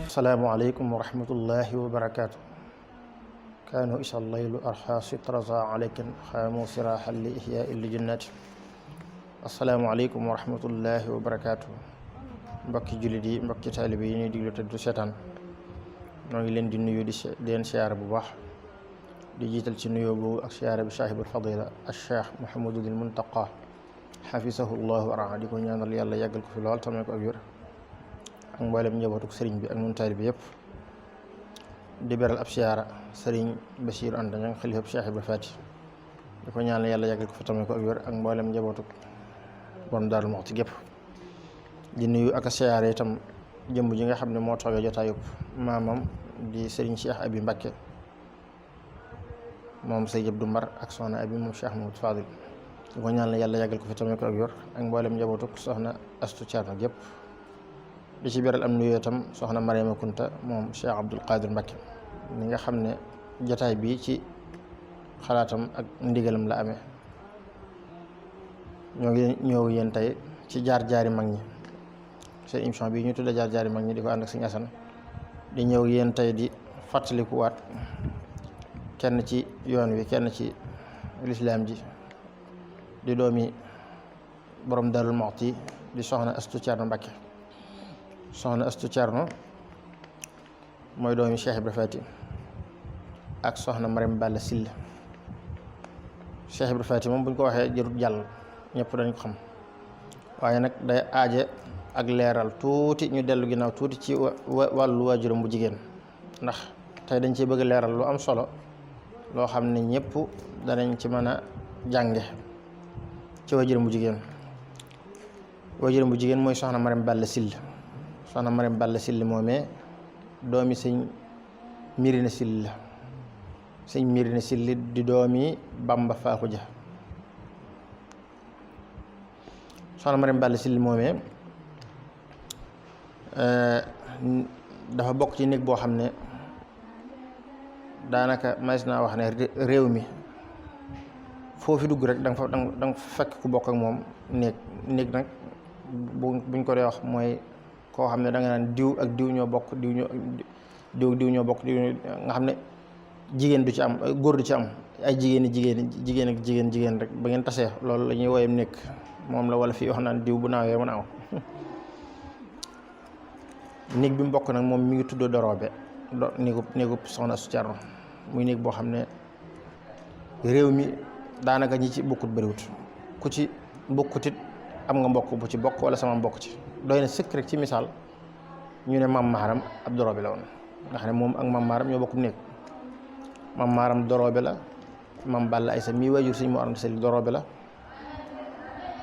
Asalaamaaleykum wa rahmatullahi wa barakaatu. kaanu isa laylu arxa sitraza alaykan xaamu siraxan li ihyaa illi jannati. asalaamaaleykum wa rahmatullahi wa barakaatu. mbokki jullit yi mbokki taalibe yi ñuy diglu te du seetaan ñoo ngi leen di nuyu di leen siyaare bu baax di jiital ci nuyoo boobu ak siyaare bi saahibul fadila al cheikh Mouhamadul Muntaqa xafisahu llahu wa raa di ko ñaanal yàlla yàggal ko fi lool tamit ko ak wér ak mboolem njabootu sëriñ bi ak nun taalibe yëpp di beral ab siyaara sëriñ Basiiru Anta Ñaŋ xalifab Cheikh Ibra Faati di ko ñaanal yàlla yàggal ko fi tamit ko ak wér ak mboolem njabootu borom Daaru Muxti gépp di nuyu ak a siyaare itam jëmb ji nga xam ne moo toogee jotaayub maamam di sëriñ Cheikh Abi Mbakke moom sëriñ Abdu Mbar ak soxna Abi moom Cheikh Mamadou Fadil di ko ñaanal yàlla yàggal ko fi tamit ko ak wér ak mboolem njabootu soxna Astu Caarno gépp di ci beral am nuyoo itam soxna Mariama Kunta moom Cheikh Abdul Qadir Mbakke mi nga xam ne jotaay bii ci xalaatam ak ndigalam la amee ñoo ngi ñëw yéen tey ci jaar-jaari mag ñi seen émission bii ñu tudde jaar-jaari mag ñi di ko ànd ak Sëriñ Asan di ñëw yéen tey di fàttalikuwaat kenn ci yoon wi kenn ci lislaam ji di doomi borom Daarul Muxti di soxna Astu Caarno Mbakke. soxna Astu Caarno mooy doomi Cheikh Ibra Faati ak soxna Maram Balla Sill. Cheikh Ibra Faati moom buñ ko waxee jërut jàll ñëpp dañ ko xam waaye nag day aaje ak leeral tuuti ñu dellu ginnaaw tuuti ci wàllu waajuram bu jigéen ndax tey dañ ci bëgg leeral lu am solo loo xam ne ñëpp danañ ci mën a jànge ci waajuram bu jigéen. waajuram bu jigéen mooy soxna Maram Balla Sill. soxna Maram Balla Sill moomee doomi sëñ Mirina Sill la sëñ Mirina Sill di doomi Bamba Faaxu Ja. soxna Maram Balla Sill moomee dafa bokk ci néeg boo xam ne daanaka mas naa wax ne réew mi foofu dugg rek danga fa fekk ku bokk ak moom néeg nag buñ ko dee wax mooy koo xam ne da nga naan diw ak diw ñoo bokk diw ñoo bokk nga xam ne jigéen du ci am góor du ci am ay jigéen ak jigéen rek ba ngeen tasee loolu la ñuy woyam nekk moom la wala fii wax naan diw bu naawee mu naaw. néeg bi mu bokk nag moom mi ngi tudd Doroobe néegub soxna Astu Caarno muy néeg boo xam ne réew mi daanaka ñi ci bokkut bëriwut ku ci bokkutit am nga mbokk bu ci bokk wala sama mbokk ci doy na sëkk rek ci misaal ñu ne maam Maharam ab Doroobe la woon nga xam ne moom ak maam Maharam ñoo bokk néeg maam Maharam Doroobe la maam Balla Aysa mii waajur Sëñ Mor Anta Sali Doroobe la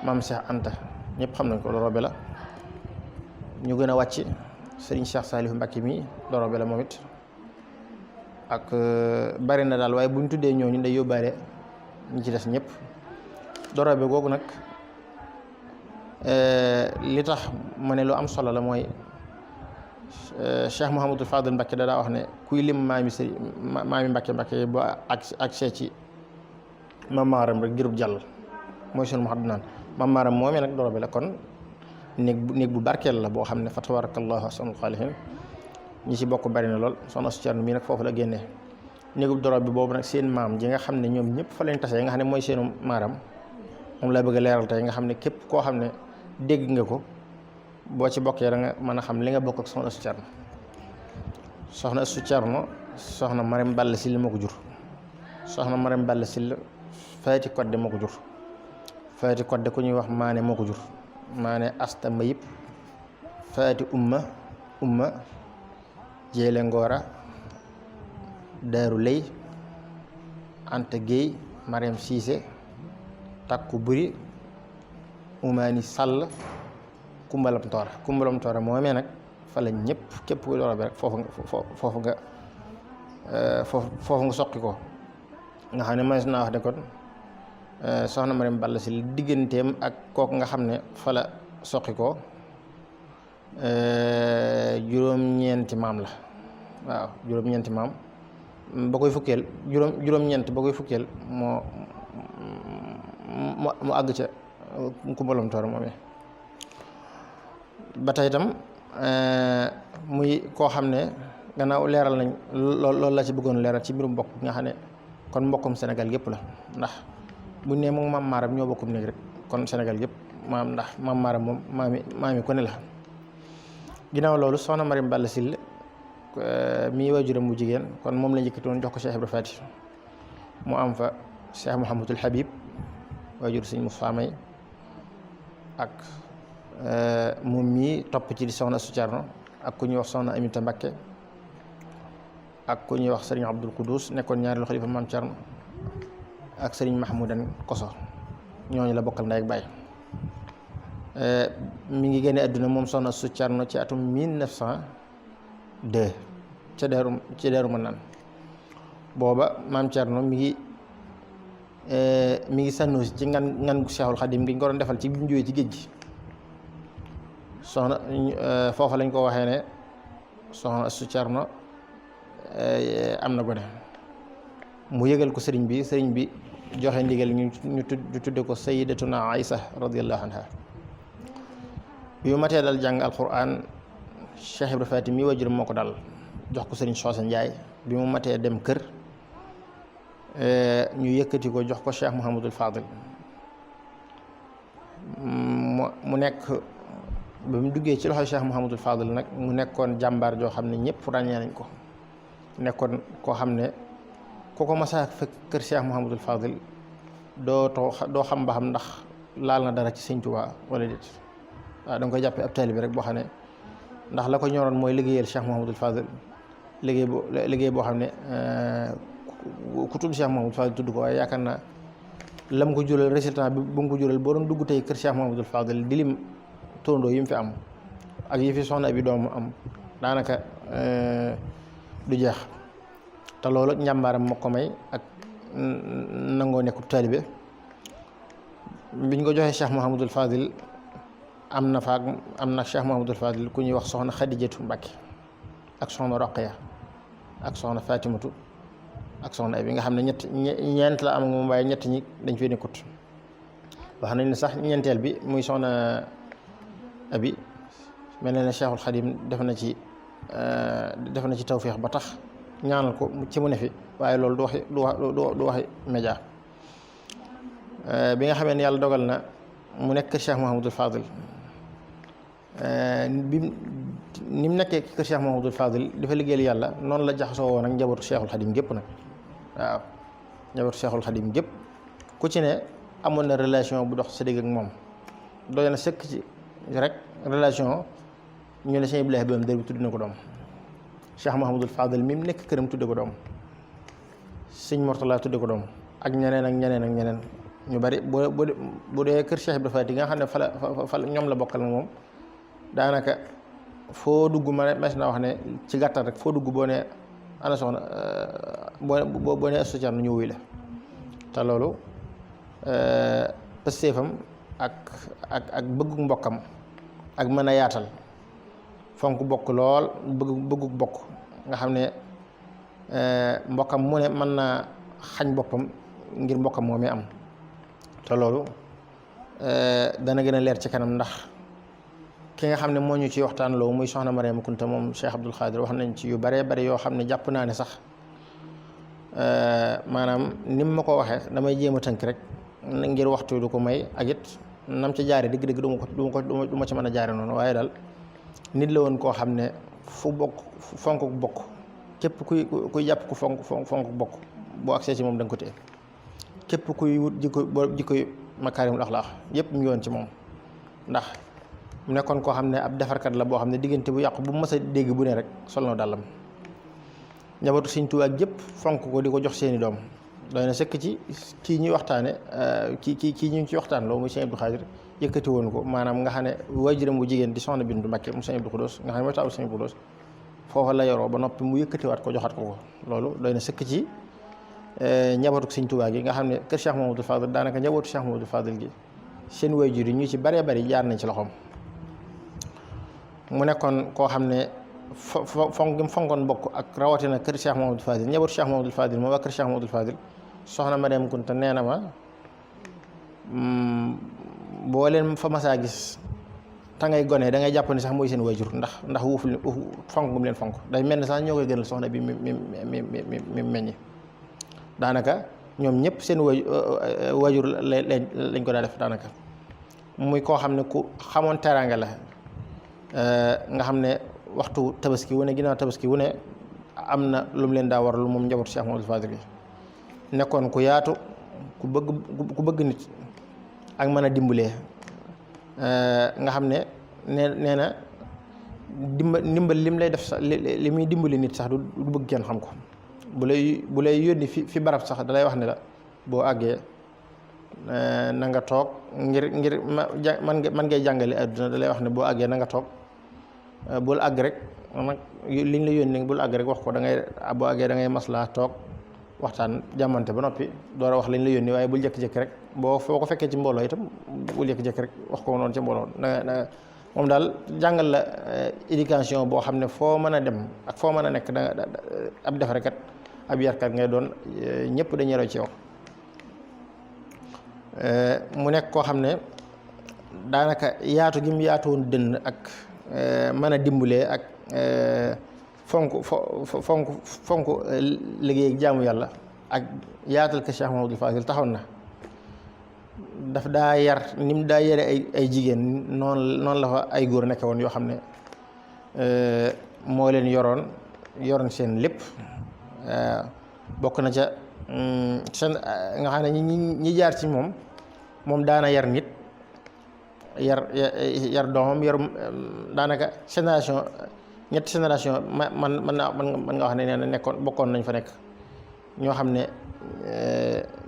maam Cheikh Anta ñëpp xam nañ ko Doroobe la ñu gën a wàcc Sëriñ Cheikh Saalihu Mbàkke mii Doroobe la moom it ak bari na daal waaye bu ñu tuddee ñooñu day yóbbaale ñi ci des ñëpp. Doroobe googu nag li tax ma ne lu am solo la mooy Cheikh Mouhamadou Fadel Mbakke da daa wax ne kuy lim maami Mbakke ba ak see ci maam Maaram rek jërub jàll mooy sunu Mouhamadou naan maam Maaram moomee nag Doroobe la kon néeg bu barkeel la boo xam ne fa tabarakallahu ahsanul xaaliqiin ñi ci bokk bari na lool soxna Astu Caarno mii nag foofu la génnee néegub Doroobe bi boobu nag seen maam ji nga xam ne ñoom ñëpp fa leen tasee nga xam ne mooy seenu maaram moom laa bëgg a leeral tey nga xam ne képp koo xam ne dégg nga ko boo ci bokkee da nga mën a xam li nga bokk ak soxna Astu Caarno. soxna Astu Caarno soxna Maram Balla Sill moo ko jur soxna Maram Balla Sill Faati Kodde moo ko jur Faati Kodde ku ñuy wax Maane moo ko jur Maane Asta Mbayib Faati umma Jéele Ngoora Daaru Lay Anta Géey Mariam Siise Takku Buri Umaani Sàll Kumbalam Toora moomee nag fa la ñëpp képp ku Doroobe rek foofu nga soqi ko nga xam ne mas naa wax ne kon soxna Mariam Balla Syll digganteem ak kooku nga xam ne fa la soqi ko juróom-ñeenti maam la waaw juróom-ñeenti maam ba koy fukkeel juróom-ñeent ba koy fukkeel moo àgg ca kumbalom toor moomee ba tey itam muy koo xam ne gannaaw leeral nañ loolu la ci bëggoon leeral ci mbirum mbokk bi nga xam ne kon mbokkum Sénégal yëpp la ndax buñ ne moom maam maaram ñoo bokkum néeg rek kon Sénégal yëpp maam ndax maam maaram moom maami ko ne la ginnaaw loolu soxna Mariam Balla Syll mii waajuram mu jigéen kon moom la njëkkati woon jox ko Cheikh Ibra Fati mu am fa Cheikh Mouhamadul Habib waajur sëñ Moussa May ak moom mii topp ci di soxna Astou Thierno ak ku ñuy wax soxna Aminta Mbakke ak ku ñuy wax sëriñ Abdul Quddus nekkoon ñaareelu xalifa maam Thierno ak sëriñ Mahmoudan Koso ñooñu la bokkal ndey ak baay mi ngi génne àdduna moom soxna Astou Thierno ci atum 1902 ca Daaru Manaan booba maam Thierno mi ngi sànnu ci ngan gu Seexul Xadim gi ñu ko doon defal ci bi mu jógee ci géej gi soxna foofa lañ ko waxee ne soxna Astou Thierno am na gone mu yëgal ko sëriñ bi joxe ndigal ñu tudde ko sayyidatuna Aïsa radiyallahu anha bi mu matee dal jàng alquran Cheikh Ibra Fati mi wajuram moo ko dal jox ko sëriñ Soosa Njaay bi mu matee dem kër ñu yëkkati ko jox ko Cheikh Mouhamadul Fadil mu nekk ba mu duggee ci loxo Cheikh Mouhamadul Fadil nag mu nekkoon jàmbaar joo xam ne ñëpp ràññee nañ ko nekkoon koo xam ne ku ko masaa fekk kër Cheikh Mouhamadul Fadil doo xam ba xam ndax laal na dara ci Sëñ Tuubaa wala déet waaw da nga koy jàppee ab taalibe bi rek boo xam ne ndax la ko ñoroon mooy liggéeyal Cheikh Mouhamadul Fadil liggéey boo xam ne ku tudd Cheikh Mouhamadul Fadil tudd ko waaye yaakaar naa lam ko jural résultat bi bu mu ko jural boo doon dugg tey kër Cheikh Mouhamadul Fadil di lim tóndoo yi mu fi am ak yi fi soxna bi doomu am daanaka du jeex te loolu njàmbaaram moo ko may ak nangoo nekkub taalibe biñ ko joxee Cheikh Mouhamadul Fadil am na Cheikh Mouhamadul Fadil ku ñuy wax soxna Xadijatu Mbàkke ak soxna Roqaya ak soxna Fatimatu ak soxna Abi nga xam ne ñeent la am moom waaye ñett ñi dañ fee nekkut wax nañ ne sax ñeenteel bi muy soxna Abi mel na ne Cheikhul Xadim def na ci tawféex ba tax ñaanal ko ci mu ne fi waaye loolu du waxi média bi nga xamee ne yàlla dogal na mu nekk Cheikh Mouhamadul Fadil ni mu nekkee kër Cheikh Mouhamadul Fadil dafa liggéeyal yàlla noonu la jaxasoo woon ak njabootu Cheikhul Xadim gépp nag waaw njabootu Cheikhul Xadim gépp ku ci ne amoon na relation bu dox sa digg ak moom doy na sëkk ci rek relation ñu ne sëñ Ibrahima bam dër bi tudd na ko doom Cheikh Mouhamadul Fadil mi mu nekk këram tudde ko doom sëñ Mortala tudde ko doom ak ñeneen ñu bari bu dee kër Cheikh Ibrahima Fati nga xam ne fa ñoom la bokkal moom daanaka foo dugg mes na wax ne ci gàttal rek foo dugg boo ne ana soxna boo ne Astou Thierno ñu wuy la te loolu pëstéefam ak bëggu mbokkam ak mën a yaatal fonk bokk lool bëggu bokk nga xam ne mbokkam mu ne mën naa xañ boppam ngir mbokkam moomee am te loolu dana gën a leer ci kanam ndax ki nga xam ne moo ñu ci waxtaan loo muy soxna Mariama Kunta moom Cheikh Abdoul Khadir wax nañ ci yu baree bari yoo xam ne jàpp naa ne sax maanaam ni mu ma ko waxee damay jéem a tënk rek ngir waxtu du ko may ak it nam ca jaare dëgg-dëgg du ma ci mën a jaare noonu waaye daal nit la woon koo xam ne fu bokk fonk bokk képp kuy jàpp ku fonk bokk boo agsee ci moom da nga ko téye képp kuy wut jikkoy makaarimul axlaaq yëpp mu ngi woon ci moom ndax mu nekkoon koo xam ne ab defarkat la boo xam ne diggante bu yàqu bu mës a dégg bu ne rek sol na dàllam njabootu Sëñ Tuubaa yëpp fonk ko di ko jox seeni doom doy na sëkk ci kii ñuy waxtaane kii ñu ngi ci waxtaan loo muy Sëñ Abdou Khadir yëkkati woon ko maanaam nga xam ne waajuram bu jigéen di soxna Bintu Mbàkke mu Sëñ Abdou Xudoos nga xam ne mooy taawu Sëñ Abdou Xudoos foofa la yoroo ba noppi mu yëkkatiwaat ko joxaat ko loolu doy na sëkk ci njabootu Sëñ Tuubaa gi nga xam ne kër Cheikh Mamadou Fadil daanaka njabootu Cheikh Mamadou Fadil gi seen waajur yi ñu ci baree bari jaar nañ ci loxoom. mu nekkoon koo xam ne fonk gi mu fonkoon bokk ak rawatina kër Cheikh Mamadou Fadil njabootu Cheikh Mamadou Fadil moom ak kër Cheikh Mamadou Fadil soxna Mariam Kunta nee na ma boo leen fa masaa gis ta ngay gone da ngay jàpp ni sax mooy seen waajur ndax wuuf fonk gum leen fonk day mel ni sax ñoo koy gënal soxna bi mi meññi daanaka ñoom ñëpp seen waajur lañ ko daa def daanaka muy koo xam ne ku xamoon teraanga la nga xam ne waxtu tabaski wu ne ginnaaw tabaski wu ne am na lu mu leen daa waral moom njabootu Cheikh Mamadou Fadil yi nekkoon ku yaatu ku bëgg nit ak mën a dimbalee nga xam ne nee na ndimbal lim lay def sax li muy dimbali nit sax du bëgg kenn xam ko bu lay yónni fi barab sax dalay wax ne la boo àggee na nga toog ngir man ngay jàngale àdduna dalay wax ne boo àggee na nga toog bul àgg rek nag liñ la yónni bul àgg rek wax ko da ngay boo àggee da ngay maslaa toog waxtaan jàmmante ba noppi door a wax lañ la yónni waaye bul jékki-jékki rek foo ko fekkee ci mbooloo itam bul jékki-jékki rek wax ko noonu ci mbooloo moom daal jàngal la éducation boo xam ne foo mën a dem ak foo mën a nekk da nga ab defarekat ab yarkat ngay doon ñëpp dañuy roy ci yow. mu nekk koo xam ne daanaka yaatu gi mu yaatu woon dënn ak mën a dimbalee ak fonk liggéey ak jaamu yàlla ak yaatal ko Cheikh Mamadou Fadil taxoon na daf daa yar ni mu daa yare ay jigéen noonu la fa ay góor nekke woon yoo xam ne moo leen yoroon seen lépp bokk na ca seen nga xam ne ñi jaar ci moom daana yar nit yar doomam daanaka ñetti génération man nga wax ne nee na bokkoon nañ fa nekk ñoo xam ne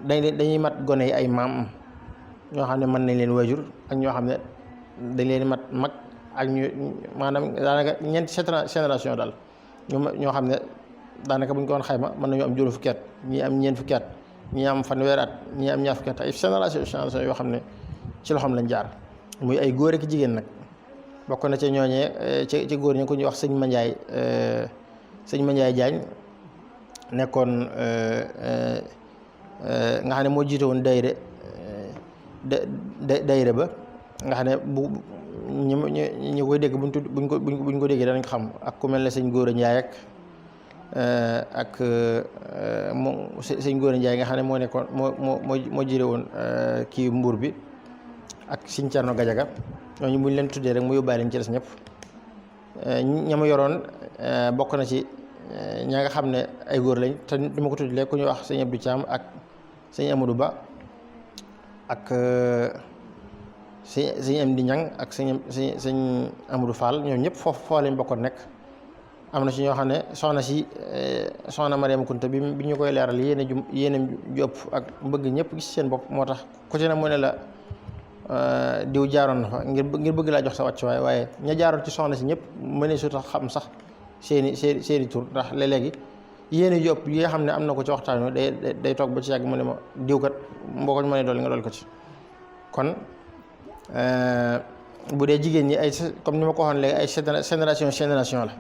dañuy mat gone yi ay maam ñoo xam ne mën nañ leen waajur ak ñoo xam ne dañ leen mat mag ak ñu maanaam daanaka ñeenti génération daal ñoo xam ne daanaka bu ñu ko woon xayma mën nañu am juróom fukki at ñii am ñeent fukki at ñii am fanweeri at ñii am ñaar fukki at ay génération yoo xam ne ci loxoom lañ jaar muy ay góor ak jigéen nag bokk na ca ñooñee ci góor ñi ku ñuy wax sëñ Mandiaye Diagne nekkoon nga xam ne moo jiite woon dayre ba nga xam ne bu ñu koy dégg buñ ko déggee danañ ko xam ak ku mel ne sëñ Góora Ndiaye ak sëñ Góora Ndiaye nga xam ne moo nekkoon moo jiite woon kii mbuur bi ak sëñ Cerno Gajaga ñooñu buñ leen tuddee rek mu yóbbaale leen ci des ñëpp ña ma yoroon bokk na ci ña nga xam ne ay góor lañ te du ma ko tudd léegi ku ñuy wax sëñ Abdou Thiam ak sëñ Amadou Ba ak sëñ Amdi Ñang ak sëñ Amadou Fall ñoom ñëpp foofu lañ bokkoon nekk. am na ci ñoo xam ne soxna Mariam Kunta bi ñu koy leeral yéene ju ëpp ak bëgg ñëpp gis seen bopp moo tax ku ci ne mu ne la diw jaaroon na fa ngir bëgg laa jox sa wàccuwaay waaye ña jaaroon ci soxna si ñëpp mënee su tax xam sax seeni tur ndax léeg-léegi yéene ju ëpp yi nga xam ne am na ko ci waxtaan wi day toog ba ci yàgg mu ne ma diw kat mboo ko mënee dolli nga dolli ko ci kon bu dee jigéen ñi ay comme ni ma ko waxoon léegi ay génération la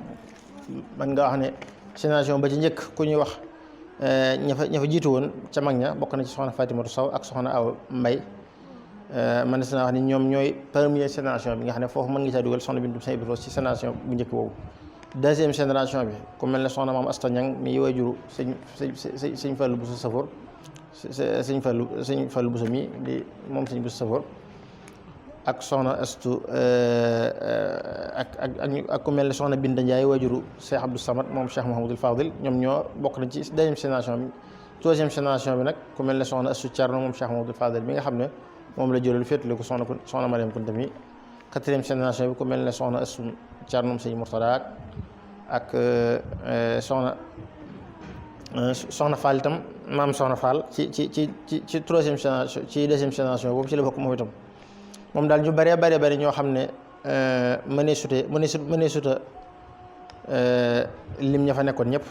man nga wax ne génération ba ci njëkk ku ñuy wax ña fa jiitu woon ca mag ña bokk na ci soxna Fatimatu Saw ak soxna Awa Mbay man na wax ni ñoom ñooy première génération bi nga xam ne foofu mën nga caa dugal soxna Bintu Say Ibro ci génération bu njëkk boobu. deuxième génération bi ku mel ne soxna Maam Asta Ñang mi waajuru sëñ Fallu Buso Safoor sëñ Fallu Buso mi di moom sëñ Buso Safoor ak soxna Astu ak ku mel ne soxna Binta Ndiaye waajuru Cheikh Abdou Samad moom Cheikh Mouhamadul Fadil ñoom ñoo bokk na ci deuxième génération bi. troisième génération bi nag ku mel ne soxna Astu Thierno moom Cheikh Mouhamadul Fadil mi nga xam ne moom la jëlal féetale ko soxna Mariam Kunta mi. quatrième génération bi ku mel ne soxna Astu Thierno moom sëñ Murtada ak soxna Fall itam maam soxna Fall ci troisième génération ci deuxième génération boobu ci la bokk moom itam. moom daal ñu bari ñoo xam ne mënee suta lim ña fa nekkoon ñëpp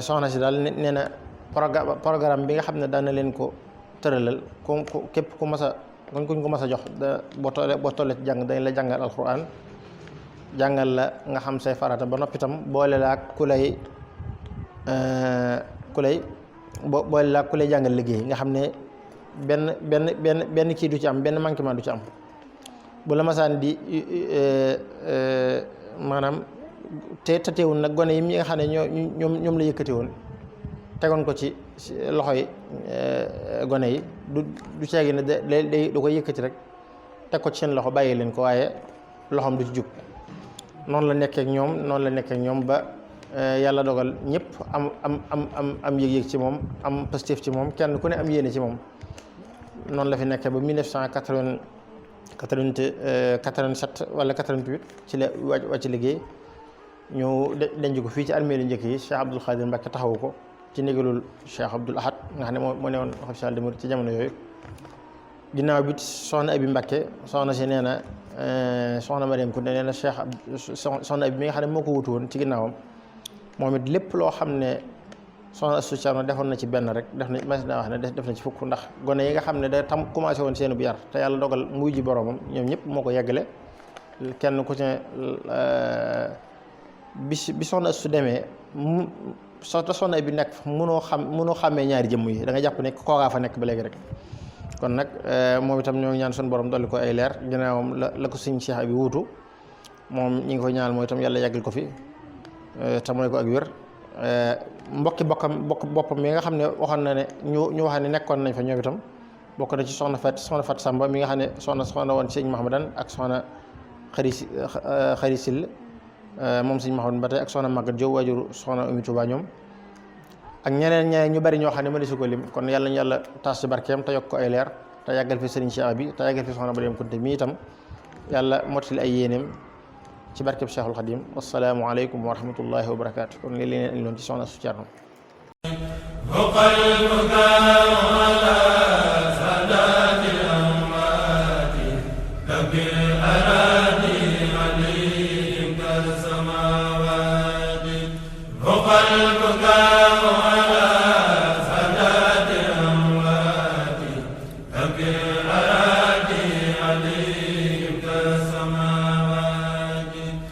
soxna si daal nee na programme bi nga xam ne daan na leen ko tëralal képp ku mas a kuñ ko mas a jox boo tollee ci jàng dañ la jàngal alxuraan jàngal la nga xam say farata ba noppi itam boole la ak ku lay jàngal liggéey nga xam ne benn kii du ci am benn manquement du ci am bu la masaan di maanaam te teewul nag gone yi nga xam ne ñoom la yëkkati woon tegoon ko ci loxoy gone yi du ceegi ne da koy yëkkati rek teg ko ci seen loxo bàyyi leen ko waaye loxoom du ci jug noonu la nekkee ak ñoom ba yàlla dogal ñëpp am yëg-yëg ci moom am positif ci moom kenn ku ne am yéene ci moom noonu la fi nekkee ba 1987 wala 88 ci la wàcc liggéey ñu denc ko fii ci armée lu njëkk yi Cheikh Abdoul Khadir Mbacke taxawu ko ci ndigalul Cheikh Abdoul Ahad nga xam ne moo ne woon official de Mouride ci jamono yooyu ginnaaw bi soxna Abi Mbacke soxna si nee na soxna Mariam Kounta nee na soxna Abi mi nga xam ne moo ko wutu woon ci ginnaawam moom it lépp loo xam ne soxna association defoon na ci benn rek def na mas naa wax ne def na ci fukk ndax gone yi nga xam ne da tam commencé woon seenu bu yar te yàlla dogal muy ji boromam ñoom ñëpp moo ko yeggale kenn ku ci bi soxna su demee soxna bi nekk mënoo xàmmee ñaari jëmm yi da nga jàpp ne kookaa fa nekk ba léegi rek kon nag moom itam ñoo ñaan suñu borom dolli ko ay leer ginnaawam la ko sëñ Cheikh bi wuutu moom ñi ngi ko ñaan mooy itam yàlla yàggal ko fi te mooy ko ak wér mbokki boppam mi nga xam ne waxoon na ne ñu wax ne nekkoon nañ fa ñoom itam bokk na ci soxna Fat Samba mi nga xam ne soxna woon sëñ Mahamadan ak soxna xari sil moom sëñ Mahamadan ba tey ak soxna Maguette Diop waajuru soxna Oumy Touba ñoom ak ñeneen ñu bari ñoo xam ne ma desu ko lim kon yàlla ñu yàlla taas ci barkeem te yokk ko ay leer te yàggal fi sëriñ Cheikh bi te yàggal fi soxna Mariam Kounta mi itam yàlla mottali ay yéeneem ci barkeb Cheikhul Khadim wassalaamu aleykum wa rahmatullahi wa barakaatu kon li leen indiloon ci soxna su Cerno